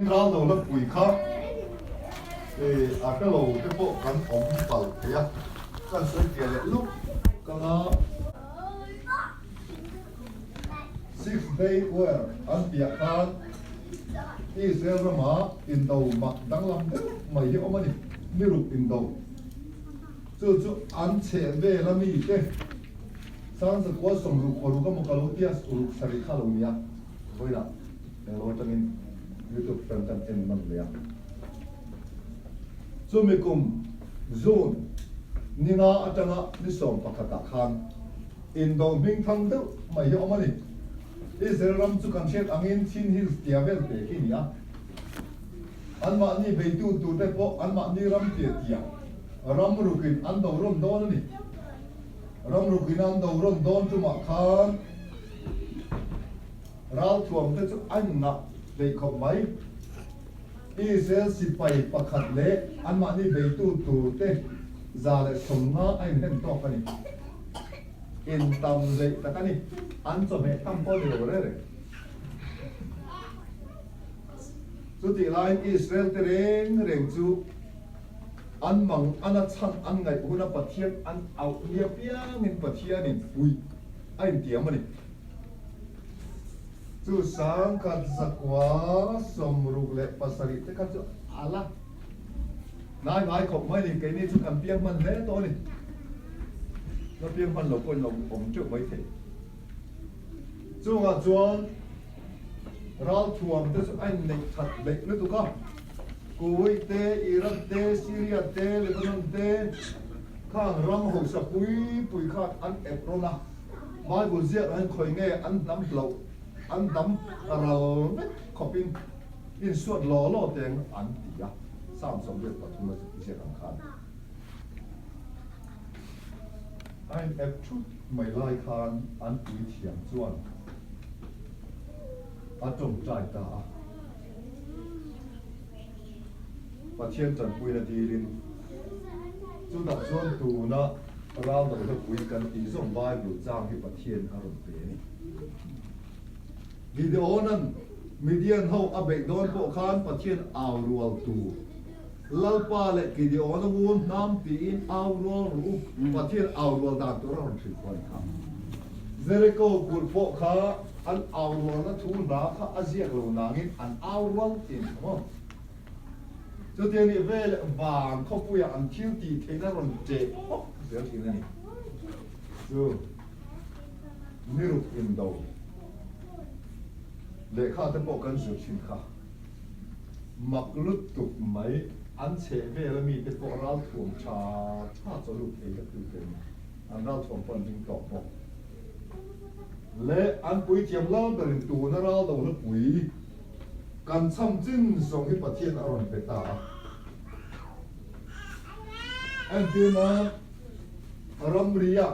Ral lo la pui kha a hre lo te pawh kan awm palh thei a, kan sawi piah leh lawk kang a. Six Day War an piah khan Israel rama indo mak danglam deuh mai hi awm a ni, ni ruk indo. Chu chu an chheh vel a mi te Sangzakua sawmruk paruk emaw ka lo tia ruk sarih kha lo nia vawiinah. Englo atangin YouTube tan kan en man leh a. Chumi kum June ni nga atanga ni 11 ah khan indo hming thang deuh mai hi a awm a ni. Israel ram chu kan hriat angin Chin Hills tia vel te khi a ni a. Anmahni beitu turte pawh anmahni ram tia tia ram rukin an do rawn dawn a ni. Ram rukin an do rawn dawn tumah khan Ralthuam te chu an ngah hleih khawp mai. Israel sipai pakhat leh anmahni beitu tur te 150 a inhem tawk a ni. Intam hleih tak a ni. An chawhmeh tham pawh ni lo reng reng. Chutih laiin Israel te reng reng chu an mang ana chhan an ngaih huna Pathian an auh nia piangin Pathianin puih a intiam a ni. Chu 1967 te kha chu a la ngai ngai khawp mai ni, keini chu kan piang hman hle tawh a ni. La piang hman lo pawhin lo awm teuh mai thei. Chungah chuan ralthuam te chu a inneih that hleih lutuk a, Kuwait te, Iraq te, Syria te, Lebanon te khang ram hausa pui pui khan an ep rawn a. Bible ziak ah hian khawi nge an hnam hlauh, an hnam ral vek khawpin insuat law law teng an ti a, Psalm 73 a ziak ang khan. A in ep thut mai lai khan an puithiam chuan a tawngtai ta a, Pathian tanpuina dilin chutah chuan tuna ral lo hlapui kan tih zawng Bible chang hi Pathian a rawn pe a ni. Gideona'n Midian ho a beih dawn pawh khan Pathian au rual tur Lalpa leh Gideona ngun hnam tiin au rual rawh u, Pathian au rual dan tur a rawn hrilh pawh a ni kha. Jericho kulh pawh kha an au rualna thu hla kha a ziak lo nangin an au rual tih a ni kha maw? Chutia nih vel van khawpuia an thil tih theihna rawn ṭeh hawk zel thin a ni. Chu niruk indo lehkha te pawh kan zir thin kha. Mak lutuk mai, an chheh vel a mite pawh ralthuam tha tha chaw lut thei vek tu te an ni. An ralthuam pawh an ding tawk bawk. Leh an puithiam lal berin tuna ral do hlapui Kan cham chin zawng hi Pathian a rawn pe ta a. Entirna, ramria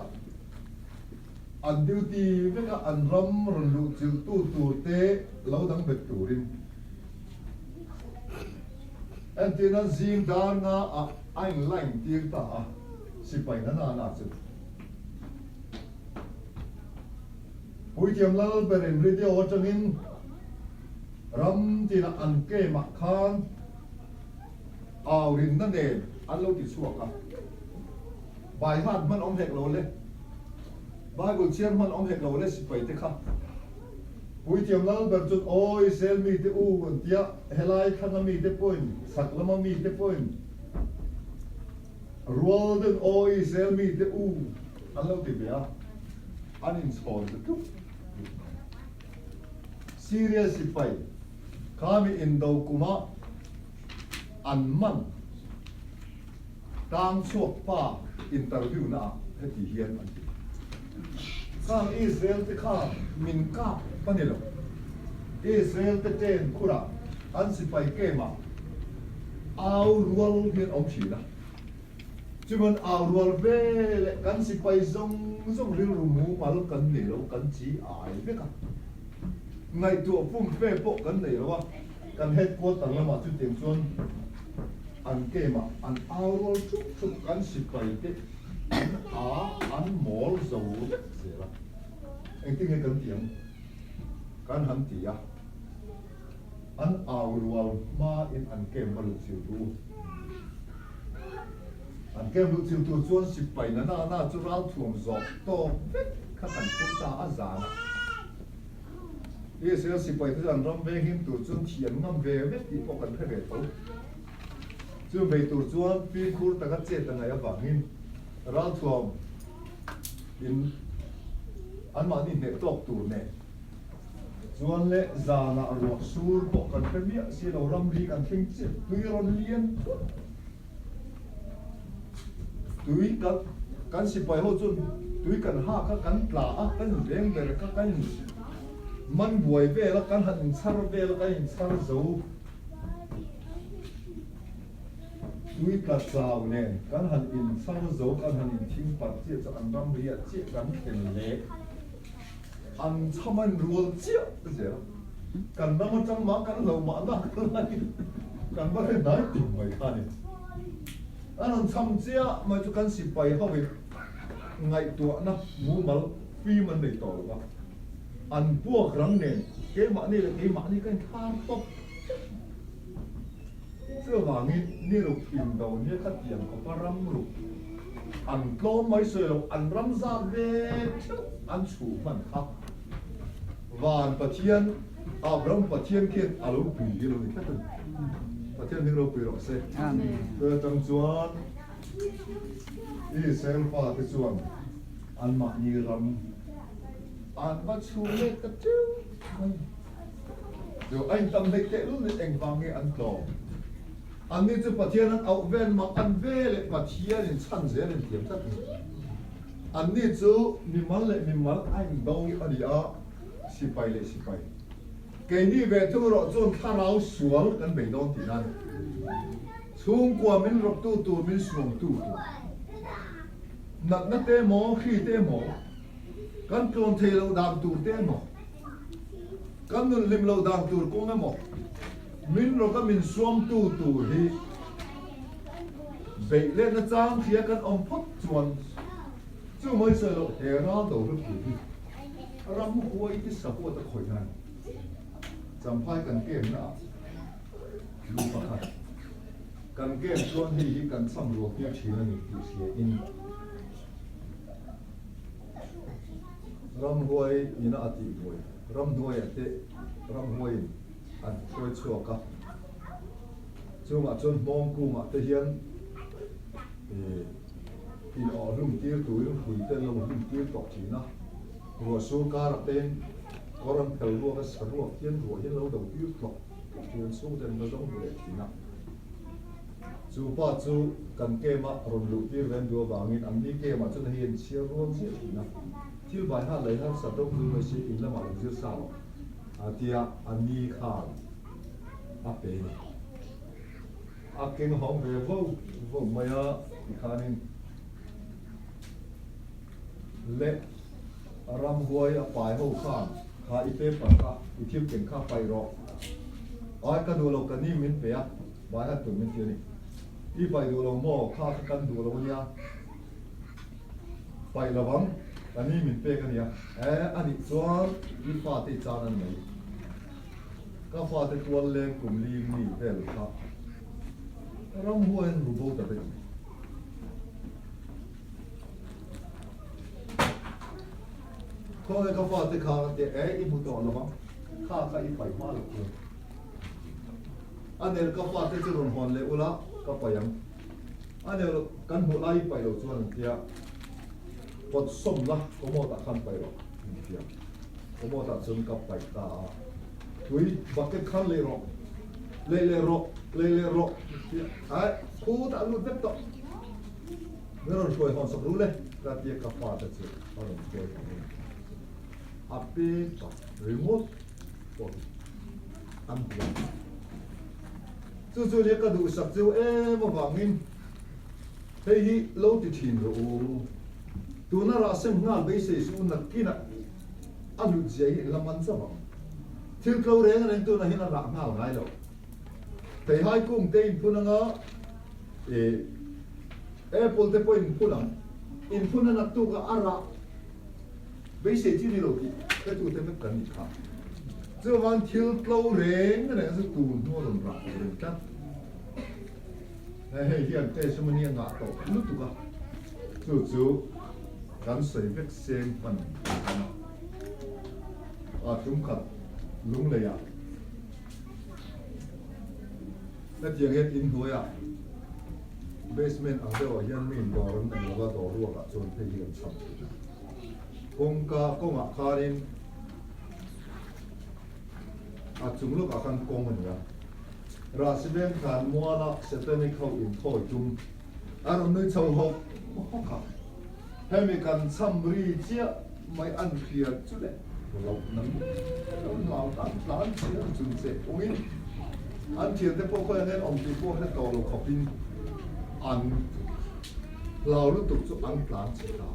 an duty veka an ram rawn luh chilhtu turte lo dang bet turin. Entirna, zing dar nga ah a in line tir ta a, sipai na na na chu. Puithiam lal berin radio atangin ram tinah an camp ah khan au rinna nen an lo ti chhuak a. Bai hat hman awm hek lo le, Bible chhiar hman awm hek lo le sipai te kha. Puithiam lal ber chuan awi sel mite u an tia, helai thlang a mite pawhin, chhak lama mite pawhin rual den awi sel mite u an lo ti ve a. An inchhawn ta tluk tluk mai. Syria sipai khami indo kuma an man tang chhuak pa interview na ah heti hian an ti. Khang Israel te kha min kap a ni lo. Israel te ṭen khurah an sipai camp ah au rual hian awm thin a. Chuan au rual ve leh kan sipai zawng zawng rilru mumal kan nei lo, kan chi ai vek a. Ngaihtuah pum fe pawh kan nei lo a, kan headquarter lamah chutiang chuan an camp ah an au rual thup thup, kan sipai te an a an mawl zo vek zel a. Engtin nge kan ti ang? Kan han ti a. An au rual hma in an camp a luh chil tu. An camp luh chil tur chuan sipai na na na chu ralthuam zawh tawk vek kha kan phur ta a zan a. Israel sipai te chu an ram veng him tur chuan thiam ngam ve vek tih pawh kan hre ve tho. Chu bei tur chuan fimkhur taka chet a ngaih avangin ralthuam in anmahni hneh tawk tur nen chuan leh zanah ruah sur pawh kan hre miah si lo, ramri kan thleng chiah tui rawn lian thut. Tui kan kan sipai ho chuan tui kan hak a, kan tla a, kan inveng ber kha kan in man buai vel a, kan han inchhar vel a, kan inchhar zo. Tui tla chau nen kan han inchhar zo, kan han inthing parh chiah chu an ramri ah chiah kan thlen leh an chham a inrual chiah zel a. Kan ram atang mah kan lo mah na kan la in kan va hre hnai tum mai kha a ni. An rawn chham chiah mai chu kan sipai ho in ngaihtuahna mumal fim an nei tawh lo va, an puak rang nen keimahni leh keimahni ka inthlar tawp. Chuvangin ni ruk indo nia kha tiang khawpa ram ruk an tlawm mai sawi lo, an ram zat ve theuh an chhuh hman kha Van Pathian, Abraham Pathian khian a lo pui hi a lo ni tlat a ni. Pathian hming ropui rawh se. Chu atang chuan Israel fate chuan anmahni ram an va chhuh leh ta teuh mai. Chu a intam hleih teh lul in engvang nge an tlawm? Anni chu Pathian an auh vel mak an ve leh Pathian in chhan zel in thiam tlat a ni. Anni chu mimal leh mimal a indo a ni a, sipai leh sipai. Keini ve thung erawh chuan thlarau sual kan bei dawn tih nan chhungkua min rawktu tur min suamtu tur natna te emaw hri te emaw kan tlawn thei loh dan tur te emaw Kan nun hlim loh dan tur kawng emaw, min rawka min suamtu tur hi beih lehna chang hria kan awm phawt chuan chu mai sawi loh he ral do hlu tur hi ram huai te sahuat a khawih nan Champhai kan kem naah lu pakhat kan kem chuan hei hi kan cham rual tir thin a ni tih hria in Ramhuai ina a tih buai, ramhnuaiah te ramhuaiin an hruai chhuak a, chungah chuan hmawng kungah te hian in awh hlum tir turin hrui te an lo hlum tir tawh thin a, ruah sur karah te in kawr an phel ruak a, saruak hian ruah hian lo do tir tlawk tlawk thin an chhungte an va zawng hmu leh thin a. Chu pa chu kan camp a rawn luh tir ve an duh avangin an ni camp ah chuan hei an chhiar rual chiah thin a, thil bai hal lei harsat deuh zui mai si in lamah lo zir sa lo a tia a ni khan a pe ni. A keng hawng ve vo vo mai a tikhanin leh ramhuai a pai ho khan kha i paper kha i thil keng kha paih rawh ai ka duh lo ka ni min pe a. Vai han tur min ti a ni. I paih duh lo maw? Kha kha kan duh lo a nia. Paih lo ang, ka ni min pek a nia. E, a nih chuan i fate i chan a ni mai. Ka fate tual leng kum li mi vel kha ramhuaiin ru bo ta daih mai. Khawnge ka fate kha ka tia, e i hmu tawh lo ang, kha kha i paih hma lo chuan. A nel ka fate chu rawn hawn leh ula ka paih ang. A nel kan hmuh lai i paih lo chuan an tia, Pawt sawm la commode ah khan paih rawh an tia. Commode ah chuan ka paih ta a, Tui bucket khan lei rawh, lei leh rawh, lei leh rawh an tia. Aih, khutah a lut vek tawh. Min rawn hruai hawn sak ru le ka tia ka fate chu a rawn hruai hawn a ni. A paper ringawt pawh hi. an buai. Chu chu nia ka duhsak chu em avangin hei hi lo ti thin rawh u. Tuna rah sem nghal beisei suh u nakinah a hlut zia hi in la man chauh ang. Thil tlo reng reng tunah hian a rah nghal ngai lo. Theihai kung te inphun anga ih apple te pawh inphun ang. Inphun a naktuk a a rah beisei chi ni lo tih hretute vek kan nih kha. Chuvang thil tlo reng reng chu tun hnu a rawn rah tur a ni tlat. Hei hian testimony a ngah tawh lutuk a, chu chu kan sawi vek seng hman a ni. A tum khat lungleiah hetiang hian inhnuaiah basement ang deuhah hian mi in dawr an nei lova, dawr ruakah chuan hei hi kan chham thin a. Kawngka kawngah khanin a chung lawkah khan kawng a ni a. Rahsiveng tlan muala Satanic ho inthawi tum a rawn nui chho hawk hawk a. Hemi kan chham ri chiah mai an hria chu le loh na lo hlau tan tlan chiang chung che ungin an thiante pawh khawiah nen awm tih pawh hre tawh lo khawpin an hlau lutuk chu an tlan chhe ta.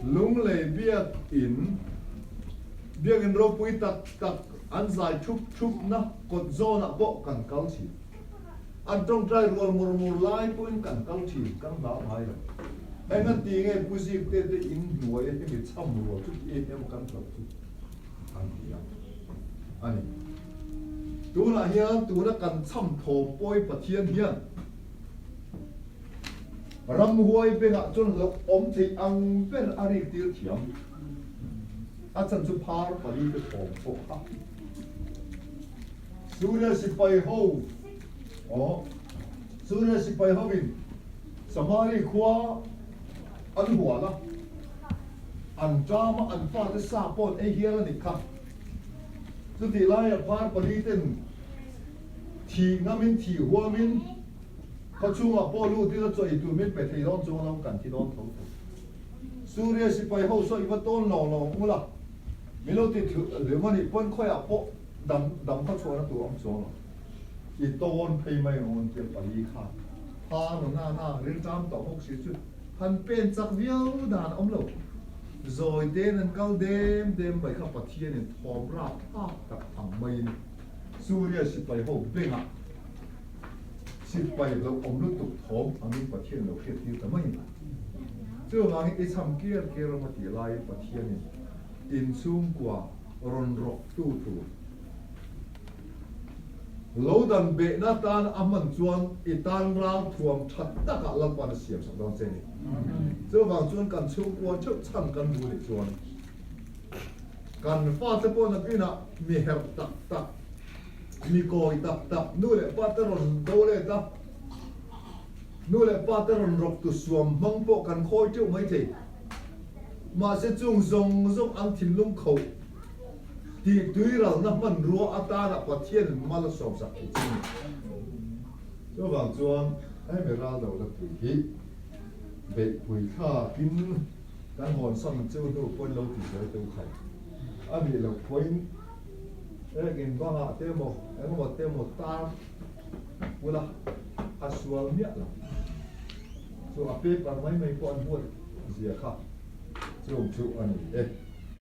Lunglei biakin biakin ropui tak tak an zai thup thupna kawt zawnah pawh kan kal thin. An tawngtai rual mur mur lai pawhin kan kal thin, kan hlau ngai lo. Enga ti nge Pu Zikte te in hnuai a hemi chham rual chu ti em em kan hlauh chu an ti a a ni. Tunah hian tuna kan chham thawm pawi Pathian hian ramhuai bengah chuan hlauh awm theih ang ber a rik tir thiam. A chan chu phar pali te thawm pawh kha. Suria sipai ho aw Suria sipai hovin Samari khua an hual a, an ṭam a, an fate sa pawh an ei hial a nih kha. Chutih laia phar paliten thih ngamin thih huamin khaw chhungah pawh lut ila chaw ei tur min pe thei dawn chuang lo, kan thi dawn tho tho. Suria sipai ho saw i va tawn lo lo ang ula, min lo ti hlim a nih pawn khawiah pawh dam dam kha chhuahna tur awm chuang lo. I tawn phei mai ang awn tia pali kha pha nu na na rilṭam tawh bawk si chu han pen chak viau dan a awm lo. Zawi ten an kal dem dem mai kha Pathianin thawm rap thlak tak ang maiin Suria sipai ho bengah sipai hlauh awm lutuk thawm angin Pathian lo hriat tir ta mai a. Chuvangin i cham kiar kiar rawng a tih laiin Pathianin inchhungkua rawn rawk tu tur lo dan behna tan a hman chuan i tan ral thuam tha takah Lalpan a siam sak dawn che ni. Chuvang chuan kan chhungkua theuh chhan kan hmu nih chuan kan fate pawh nakinah mi herh tak tak, mi kawi tak tak nu leh pa te rawn do let a, nu leh pa te rawn rawk tu suam hmang pawh kan khawi teuh mai thei. Mahse chung zawng zawng an thinlung khoh tih tuiralna hmanrua atana Pathianin mal a sawmsak thei che a ni. Chuvang chuan hemi ral do la pui hi beihpui thlakin kan hawnsan cheu hnu pawhin lo ti zel teu khai a nih loh pawhin engin bangah te emaw engemaw te emaw tar ula a sual miah lo. Chu a paper mai mai pawh an huat zia kha chung chu a ni e.